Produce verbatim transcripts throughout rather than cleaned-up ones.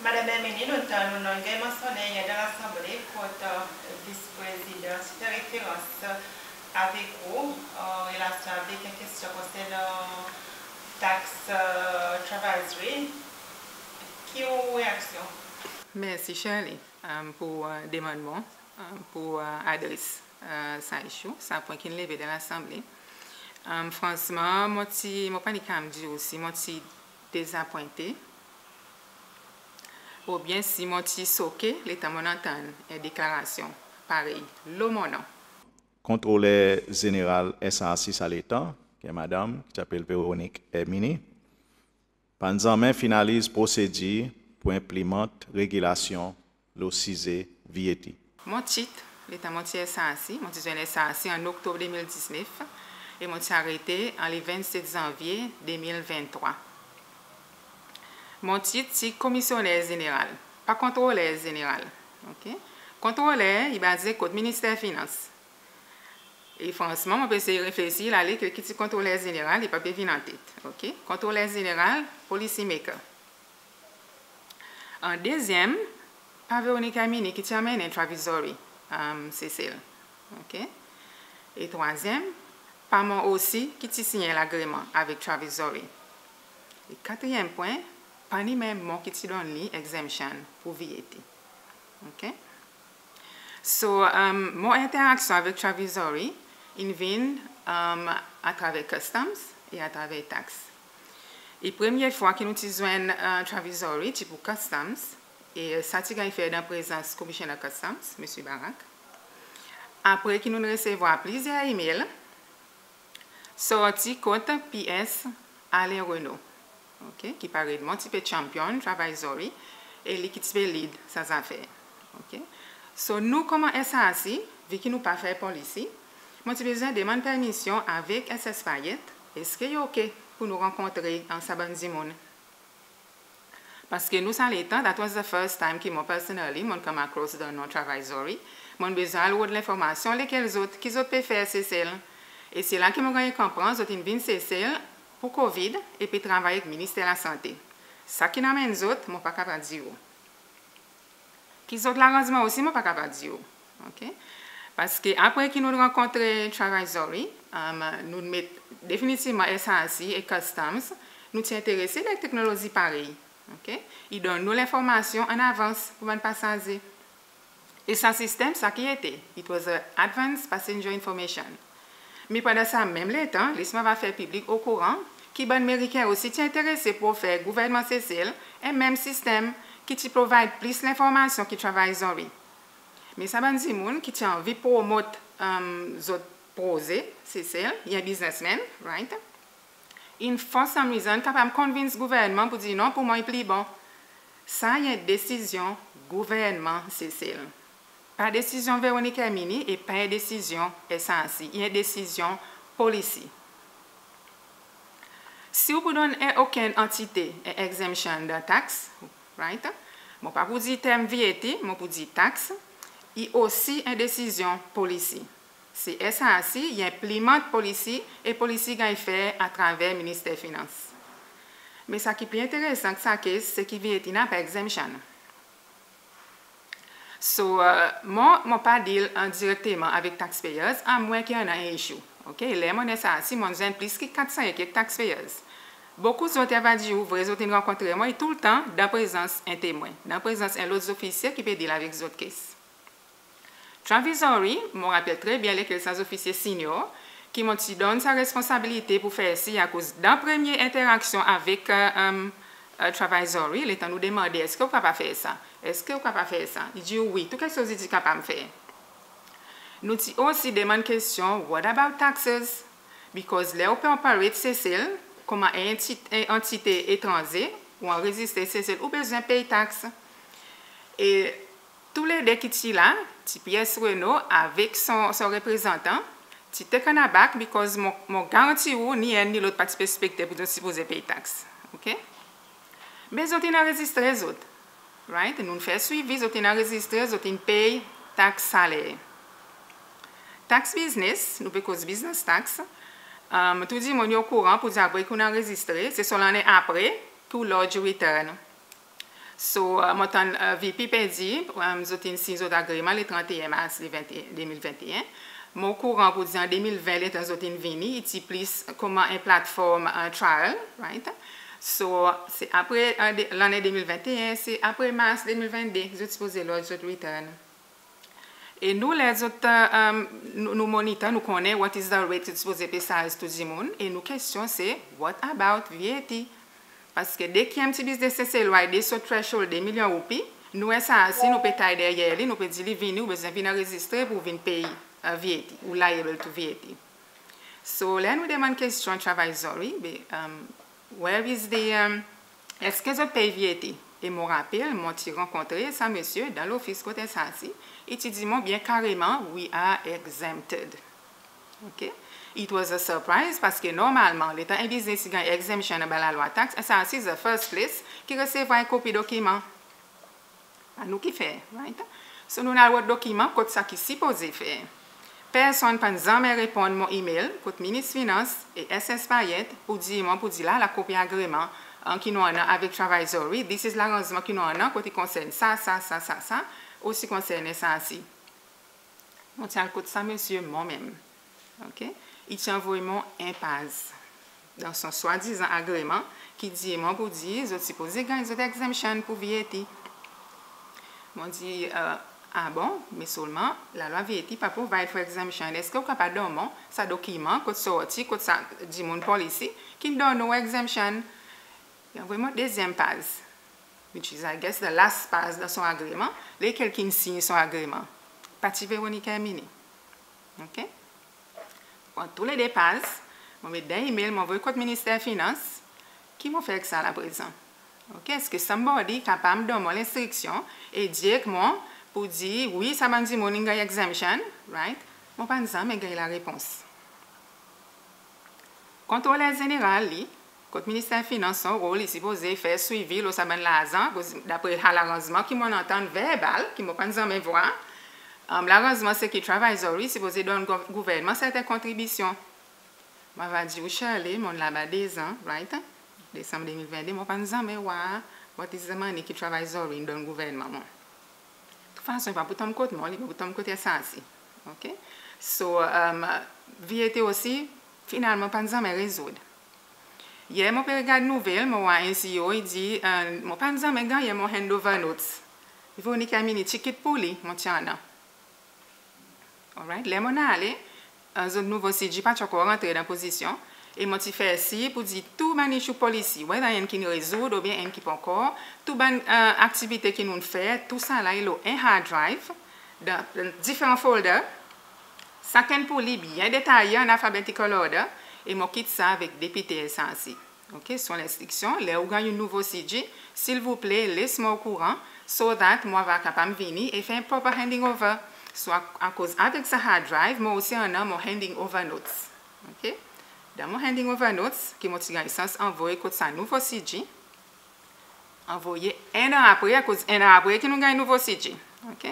Madanm Herminie, nou tann ou non ganny mansyonnen yer dan Lasanble kot Vis-Prezidan ti fer referans avek ou an relasyon avek en kestyon konsernan tax Travizory. Ki ou reaksyon? Mersi Shirley, pour demannman pour adres sa issue, sa pwen ki'n leve dan Lasanble. Fransman mon ti, mon pa ni kapab dir ou si mon ti dezapwente oubyen si mon ti soke letan mon'n antann en deklarasyon parey lo mon non. Kontroler Zeneral SRC sa letan, ki en madanm ki ti apel Véronique Herminie, pa'n zanmen finaliz prosedir pour enplimant regilasyon lo size VAT. Mon tit, letan mon ti SRC, mon ti zwenn SRC an Oktob de mil diznef e mon ti arete an le vennset Zanvye de mil venntrwa. Mon tit ti Komisyoner Zeneral, pa Kontroler Zeneral. OK? Kontroler i baze kot Minister Finans. E fransman mon pe esey reflesir la lekel ki ti Kontroler Zeneral, i pa pe vin an tet. OK? Kontroler Zeneral, policy maker. An dezyenm, pa Véronique Herminie ki ti anmennen Travizory Sesel. OK? E trwazyenm, pa mwan osi ki ti sinyen lagreman avek Travizory. E katriyenm pwen, pa ni menm mwan ki ti donn li exemption pour VAT. OK? So mon enteraksyon avek Travizory in vin atraver Customs e atraver tax. E premye fwa ki nou ti zwenn Travizory ti pour Customs, e sa ti ganny fer dan prezans Commissioner Customs, Msye Barak. Apre ki nou'n resevwar plizyer email sorti kot PS Alain Renaud, OK, ki paretman ti pe champion Travizory e li ki ti pe lead sa zafer. OK? So nou konman SRC, vi ki nou pa fer policy, mon ti bezwen demann permisyon avek SS Payet, eski i OK pour nou rankontre sa bann dimoun? Parski nou sa letan, that was the first time ki mwan personally mon'n come across dan non Travizory. Mon'n bezwen al rod lenformasyon lekel zot, ki zot pe fer Sesel. E se la ki mon ganny konpran zot in vin Sesel pour COVID e pe travay ek Minister Lasante. Sa ki'n anmenn zot, mon pa kapab dir ou. Ki zot laranzman osi, mon pa kapab dir ou. OK? Parski apre ki nou'n rankontre Travizory, nou'n met definitivman SRC e Customs, nou ti enterese dan teknolozi parey. OK? I donn nou lenformasyon an avans pour bann pasaze. E sa sistenm, sa ki i ete, it was a advance passenger information. Me pandan sa menm letan, les mon ava fer piblik okouran ki bann Meriken osi ti enterese pour ofer gouvernman Sesel en menm sistenm ki ti provide plis lenformasyon ki Travizory. Me sa bann dimoun ki ti anvi promot zot proze Sesel, i en biznesmenn, right? In for some reason kapab convince gouvernman pour dir non, pour mwan i pli bon. Sa i en desizyon gouvernman Sesel. Pa desizyon Véronique Herminie e pa en desizyon SRC, i en desizyon policy. Si ou pou donn en okenn antite en exemption dan tax, right? Mon pa pou dir term VAT, mon pou dir tax, i osi en desizyon policy. Se SRC i enplimant policy e policy ganny fer atraver Minister Finans. Me sa ki pli enteresan ki sa case, se ki VAT napa exemption. So mwan, mon pa deal direkteman avek taxpayers, amwen ki i annan en issue. OK? Ler mon'n SRC, mon'n zwenn plis ki kat san e kek taxpayers. Bokou zot i ava dir ou vre zot in rankontre mwan, e toultan dan prezans en temwen, dan prezans en lot zofisye ki pe deal avek zot case. Travizory, mon rapel tre byen lekel sa zofisye senior ki mon ti donn sa responsabilite pour fer sir, akoz dan premye enteraksyon avek Travizory, letan nou demande eski ou kapab fer sa, eski ou kapab fer sa, i dir ou wi, tou keksoz i dir kapab fer. Nou ti osi demann kestyon, what about taxes? Because ler ou pe operate Sesel konman en antite etranze, ou anrezistre Sesel, ou bezwen pey tax. E tou le de ki ti la, ti PS Renaud avek son, son reprezantan, ti taken aback because mon, mon garanti ou ni enn ni lot pa ti pe ekspekte pour zot sipoze pey tax. OK? Me zot in anrezistre zot. Right? Nou'n fer swivi, zot in anrezistre, zot in pey tax saler. Tax biznes, nou pe koz business tax, tou dimoun i okouran pour dir apre ki ou'n anrezistre, se son lannen apre ki ou lodge ou return. So, mon tann VP pe dir zot in siny zot agreman le trente et un Mars de mil vingt et un. Mon okouran pour dir an de mil ven, letan zot in vini, i ti plis konman en platform trial, right? So se apre lannen de mil vingt et un, se apre Mars de mil vingt deux zot sipoze lodge zot return. E nou, ler zot, nou monitor, nou konnen what is the rate ki sipoze pe sarz tou dimoun. E nou kestyon se, what about VAT? Parski de ki en pti biznes Seselwa i desor threshold de milyon roupi, nou SRC nou pe tay deryer li, nou pe dir li vini, ou bezwen vin anrezistre pour vin pey VAT, ou liable to VAT. So ler nou demann kestyon travay zori, be, where is the, eski zot pey VAT? E mon rapel mon ti rankontre sa msye dan lofis kot SRC, i ti dir mwan byen kareman, we are exempted. Ok? It was a surprise, parski normalman letan en biznes i ganny exemption anba Lalwa Tax, SRC is the first place ki resevwar en kopi dokiman. Pa nou ki fer, right? So nou'n al rod dokiman kot sa ki sipoze fer. Personn pa'n zanmen reponn mon email kot Minis Finans e SS Payet pour dir mwan, pour dir la, la kopi agreman ki nou annan avek travay zori, this is laranzman ki nou annan kot i konsern sa, sa, sa, sa, sa, osi konsern SRC. Mon ti al kot sa msye mwan menm. Ok? I ti anvoy mwan en paz dan son swadizan agreman ki dir mwan pour dir zot sipoze ganny zot exemption pour VAT. Mon dir, a bon, me selman Lalwa VAT pa provide for exemption. Eski ou kapab donn mwan sa dokiman kot sorti, kot sa dimoun policy ki'n donn ou exemption? I anvoy mwan dezyenm paz, which is, I guess, the last paz dan son agreman, lekel ki'n siny son agreman? Pa ti Veronique Herminie. Ok? Pran tou le de paz, mon met dan email, mon anvoy kot Minister Finans. Ki mon fer ek sa la prezan? Ok? Eski somebody kapab donn mwan lenstriksyon e dir ek mwan pour dir wi, sa bann dimoun in ganny exemption, right? Mon pa'n zanmen ganny larepons. Kontroler Zeneral li, kot Minister Finans son rol, i sipoze fer swivi lo sa bann larzan, akoz dapre sa laranzman ki mon'n antann verbal, ki mon pa'n zanmen vwar, laranzman se ki travay zori sipoze donn gouvernman serten kontribisyon. Mon ava dir ou, Shirley, mon'n laba dezan, right? Desanm de mil venn de, mon pa'n zanmen vwar what is the money ki travay zori in donn gouvernman mwan. Tou fason, i pa pou tonm kot mwan, li pou tonm kot SRC. Ok? So, VAT osi, finalman, pa'n zanmen rezoud. Yer mon pe regard nouvel, mon war en CEO i dir, mon pa'n zanmen gannyen mon handover notes. Veronique Herminie ti kit pour li, mon ti annan. Alright? Ler mon'n ale, zot nouvo CG pa ti ankor antre dan pozisyon, e mon ti fer sir pour dir tou bann issue policy, whether enn ki'n rezoud oubyen enn ki pa ankor, tou bann aktivite ki nou'n fer, tou sa la i lo en hard drive, dan diferan folder, sakenn pour li byen detaye an alphabetical order, e mon kit sa avek depite SRC. Ok, son lenstriksyon, ler ou ganny nouvo CG, silvouple les mwan okouran, so that mon ava kapab vini e fer en proper handing over. So, akoz avek sa hard drive, mon osi annan mon handing over notes. Ok? Dan mon handing over notes, ki mon ti ganny sans anvoy kot sa nouvo CG, anvoye en an apre, akoz en an apre ki nou ganny nouvo CG. Ok?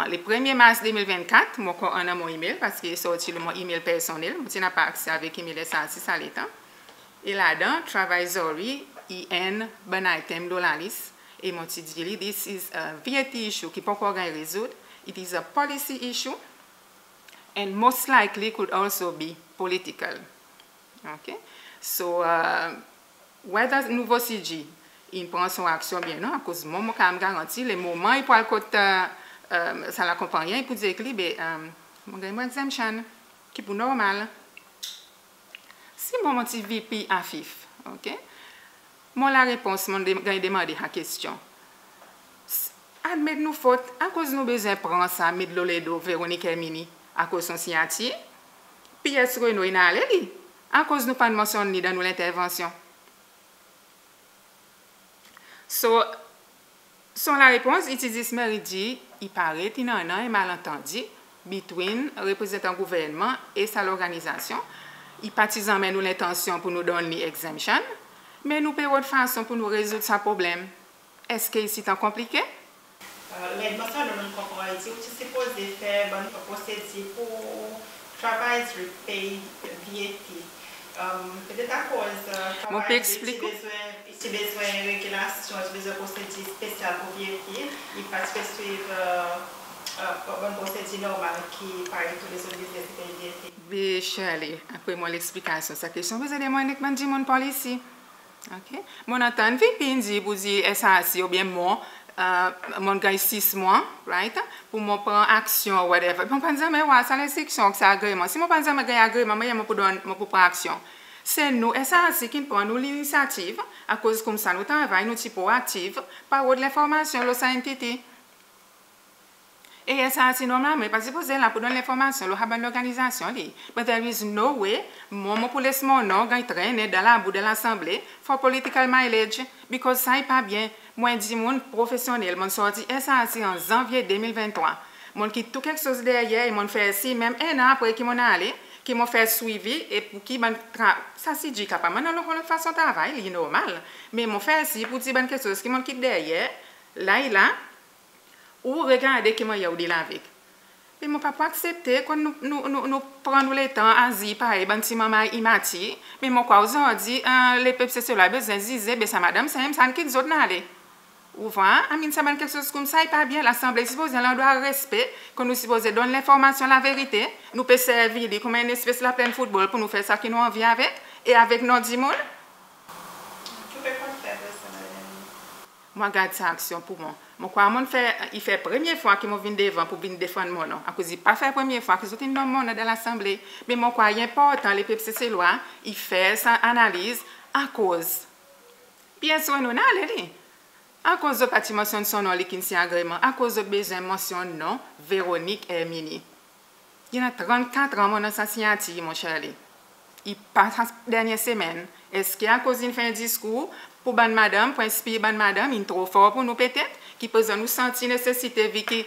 Le premye Mars de mil venn kat, mon ankor annan mon email, parski i sorti lo mon email personnel, mon ti napa akse avek email SRC sa letan. E ladan, travay zori i enn bann item lo lalis, e mon ti dir li, this is a VAT issue ki pa ankor ganny rezoud, it is a policy issue, and most likely could also be political. Ok? So, whether nouvo CG in pran son aksyon oubyen non, akoz mwan mon kapab garanti, le moman i pou al kot sa lakonpannyen, i pou dir ek li, be, mon ganny mon exemption, ki pou normal. Si mwan mon ti VP AFIF, ok? Mon larepons, mon ganny demande sa kestyon. Admet nou fot, akoz nou bezwen pran sa met lo ledo Veronique Herminie, akoz son sinyatir? PS Renaud in ale li, akoz nou pa'n mansyonn li dan nou lentervansyon? So, son larepons, i ti zis merit dir i paret in annan en malantandi between reprezantan gouvernman e sa lorganizasyon. I pa ti zanmen nou lentansyon pour nou donn li exemption, me nou pe rod fason pour nou rezoud sa problenm. Eski i sitan konplike? Ler mon annan konpran, i dir ou ti sipoze fer bann prosedir pour travay zori pey VAT. Petet akoz mon pe eksplike ou. Ti bezwen regilasyon, ti bezwen prosedi spesyal pour V A T, i pa ti pe swiv bann prosedi normal ki parey tou lezot biznes ki pey V A T. Be Shirley, apre mon leksplikasyon sa kestyon, bezwen demann ek bann dimoun Policy. OK? Mon antann V P in dir pour dir S R C oubyen mon, mon ganny sis mwan, right? Pour mon pran aksyon, whatever. Mon pa'n zanmen war sa lenstriksyon, sa agreman. Si mon pa'n zanmen ganny agreman, mannyer mon pou donn, mon pou pran aksyon. Se nou, S R C, ki'n pran nou linisyativ, akoz koumsa nou travay, nou ti proaktiv, pa rod lenformasyon lo sa entity. E S R C normalman pa sipoze la pour donn lenformasyon lo sa bann lorganizasyon li. But there is no way mon, mon pou les mon non ganny trennen dan labou dan Lasanble for political mileage, because sa i pa byen. Mon en dimoun profesyonnel, mon'n sorti S R C an Zanvye de mil venntrwa. Mon'n kit tou keksoz deryer e mon'n fer sir, menm en an apre ki mon'n ale, ki mon fer swivi e pour ki bann tra-, sa si dir kapab mon annan lot fason travay, li normal. Me mon fer sir pour dir bann keksoz ki mon'n kit deryer, la i la, ou regarde ki mannyer ou deal avek. Me mon pa pou aksepte kot nou, nou, nou, nou pran nou letan azir parey bann ti manmay imatir. Me mon krwar ozordi, lepep Seselwa bezwen zize, be sa madanm sa, sa in kit zot in ale. Ou war, I mean, sa bann keksoz koumsa i pa byen. Lasanble i sipoze en landrwa respe, kot nou sipoze donn lenformasyon, laverite. Nou pe servi li konman en espes laplenn foutbol pour nou fer sa ki nou anvi avek, e avek non dimoun. Ki ou pe kont fer, personelman? Mon a gard sa aksyon pour mwan. Mon krwar mon'n fer, i fer premye fwa ki mon vin devan pour vin defann mon non. Akoz i pa fer premye fwa ki zot in nonm mon non dan Lasanble. Me mon krwar i enportan lepep Seselwa i fer sa analiz, akoz P S O nou in ale li. Akoz zot pa ti mansyonn son non, li ki'n siny agreman? Akoz zot bezwen mansyonn non Véronique Herminie? I annan trannkat an mon annan sa sinyatir, mon Shirley. I pa sa dernyen semenn. Eski akoz in fer en diskour pour bann madanm, pour enspir bann madanm, in tro for pour nou petet, ki prezan nou santi nesesite, vi ki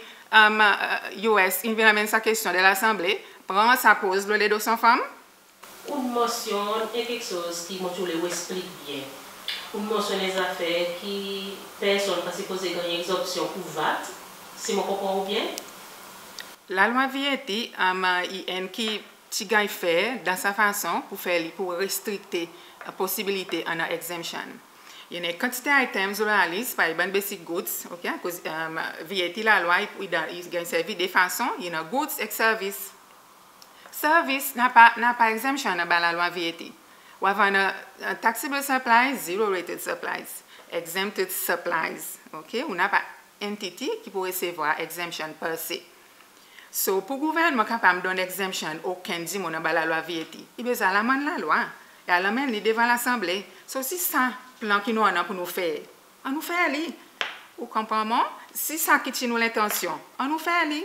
U S in vin anmenn sa kestyon dan Lasanble, pran sa poz lo ledo son fanm? Ou'n mansyonn en keksoz ki mon ti oule ou eksplik byen. Ou'n mansyonn en zafer ki personn pa sipoze ganny egzanpsyon pour VAT, si mon konpran ou byen? Lalwa VAT, i enn ki ti ganny fer dan sa fason pour fer li, pour restrikte posibilite annan exemption. I annan en kantite items lo lalis, parey bann basic goods, OK, akoz VAT lalwa i, i ganny servi de fason, i annan goods ek service. Service napa, napa exemption anba lalwa VAT. Ou ava annan taxable supplies, zero rated supplies, exempted supplies, OK? Ou napa entity ki pou resevwar exemption per se. So pour gouvernman kapab donn exemption okenn dimoun anba lalwa VAT, i bezwen al amann lalwa e al anmenn li devan Lasanble. So si sa plan ki nou annan pour nou fer, annou fer li. Ou konpran mwan? Si sa ki ti nou lentansyon, annou fer li.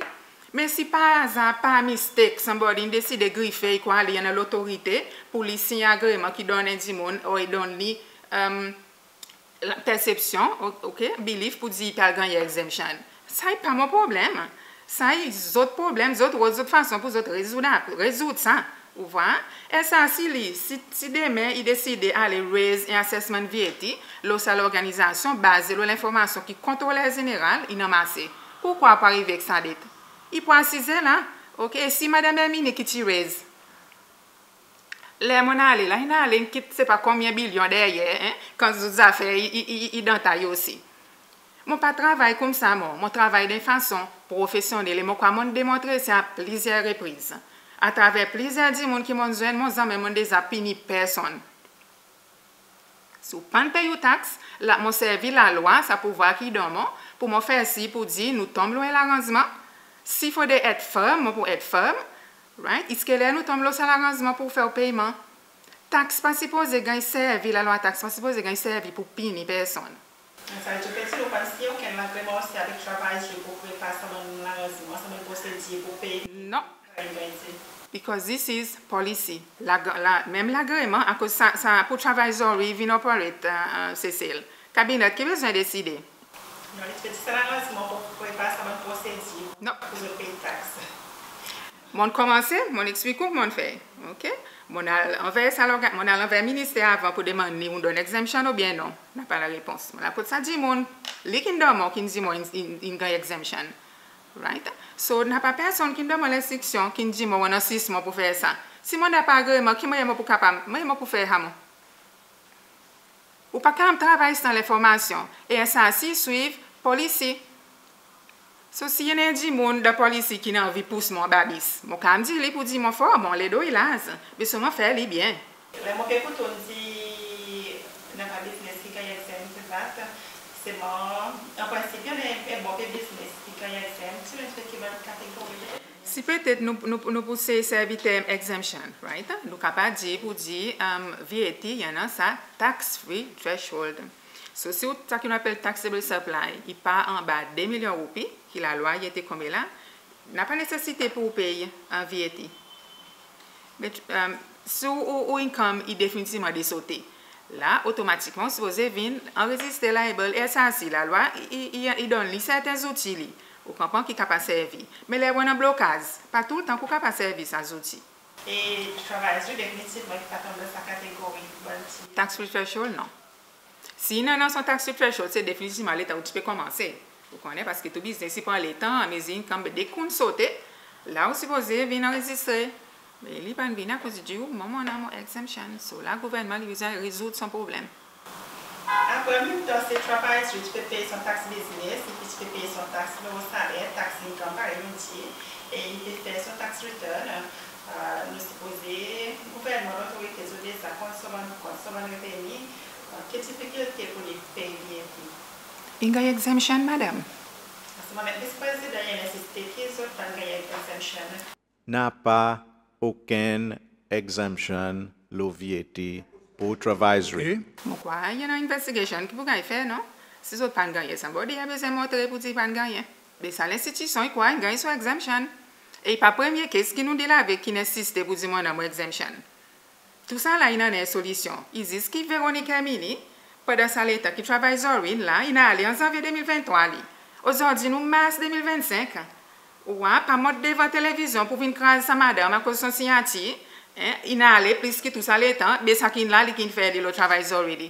Me si par azar, par mistake, somebody in deside grife, i krwar li annan lotorite pour li siny agreman ki donn en dimoun, or i donn li persepsyon, OK, belief pour dir i pe al ganny exemption. Sa i pa mon problenm. Sa i zot problenm, zot rod zot fason pour zot rezoud, rezoud sa. Ou war? E sa si li, si, si demen i deside ale raise en assessment VAT lo sa lorganizasyon, baze lo lenformasyon ki Kontroler Zeneral in anmase, poukwa pa arive ek sa det? I pou asize la, OK? E si Madanm Herminie ki ti raise, ler mon'n ale la, in ale, in kit sepa konbyen bilyon deryer, en, kan zot zafer i, i, i, i dan tay osi. Mon pa travay koumsa mwan, mon travay dan en fason profesyonnel e mon krwar mon'n demontre sa a plizyer repriz. Atraver plizyer dimoun ki mon'n zwenn, mon zanmen mon'n deza pini personn. Si ou pa'n pey ou tax, la mon servi lalwa, sa pouvwar ki i donn mwan, pour mon fer sir pour dir nou tonm lo en laranzman. Si fodre et firm, mon pou et firm, right? Iske ler nou tonm lo sa laranzman pour fer ou peyman. Tax pa sipoze ganny servi, lalwa tax pa sipoze ganny servi pour pini personn. Sa i tou peti, ou pa'n siny okenn lagreman osi avek travayer pour prepar sa bann laranzman, sa bann prosedi pour pey? Non. Because this is policy. La, la, menm lagreman, akoz sa, sa pour travayer i vin operate Sesel. Kabinet ki bezwen deside. Non, li ti pe dir sa laranzman pour prepar sa bann prosedi. Non. Pour zot pey tax. Mon'n konmanse, mon'n eksplik ou, mon'n fer. OK? Mon'n al anver sa lorga-, mon'n al anver minister avan pour demann li ou'n donn exemption oubyen non. Napa larepons. Mon'n al kot sa dimoun, li ki'n donn mwan, ki'n dir mwan in, in, in ganny exemption. Right? So napa personn ki'n donn mwan lenstriksyon, ki'n dir mwan ou annan sis mwan pour fer sa. Si mon napa agreman, ki mannyer mon pou kapab, mannyer mon pou fer sa mon? Ou pa kapab travay san lenformasyon. E SRC i swiv Polisi. So si i annan en dimoun dan Polisi ki'n anvi pous mon anba bis, mon kapab dir li pour dir mon for, mon ledo i larz, be selman fer li byen. Ler mon pe ekout ou dir napa biznes ki ganny exempt, selman an prensip i annan en bon pe biznes ki ganny exempt. Ti menm ki bann kategori? Si petet nou, nou, nou pou servi term exemption, right? Nou kapab dir pour dir, um, VAT i annan sa tax free threshold. So si ou, sa ki nou apel taxable supply, i pa anba de milyon roupi ki Lalwa i ete konmela, napa nesesite pour ou pey an VAT. But, um, si ou, ou income i definitivman desote, la otomatikman ou sipoze vin anrezistre liable. E sa si Lalwa i, i, i, i donn li serten zouti li, ou konpran, ki kapab servi. Me ler ou annan blokaz, pa toultan ki ou kapab servi sa zouti. E Travaizri definitivman i pa tonm dan sa kategori, bann ti... Tax free threshold, non. Si i annan son tax free threshold, se definitivman letan ou ti pe konmanse. Ou konnen, parski tou biznes i pran letan, anmezir income, be dek ki ou'n sote, la ou sipoze vin anrezistre. Me li pa'n vin akoz i dir ou, mon, mon annan mon exemption. So la gouvernman li bezwen rezoud son problenm. Apre, an menm tan, si Travaizri ti pe pey son tax biznes, i ti pe pey son tax lo saler, tax income, parey nou dir, e i pe fer son tax return, e, nou sipoze, gouvernman, lotorite, zot deza konn son bann, konn son bann reveni, e, ki difikilte pour li pey VAT? In ganny exemption, madanm. Parski mon met Vis Prezidan, i ensiste ki zot pa'n ganny exemption. Napa okenn exemption lo VAT pour Travaizri. OK. Mon krwar i annan investigation ki pou ganny fer, non? Si zot pa'n gannyen, somebody a bezwen montre pour dir i pa'n gannyen. Be sa lenstitisyon i krwar in ganny son exemption. E i pa premye case ki nou deal avek ki'n ensiste pour dir mon annan mon exemption. Tousala in annan en solisyon. I zis ki Véronique Herminie, pandan sa letan ki Travaizri in la, in ale an Zanvye de mil venn trwa li. Ozordi nou Mars de mil venn senk. Ou war, pa mont devan televizyon pour vin kraz sa madanm akoz son sinyatir, en, in ale plis ki tou sa letan, be sa ki'n la, li ki'n fer li lo Travaizri li.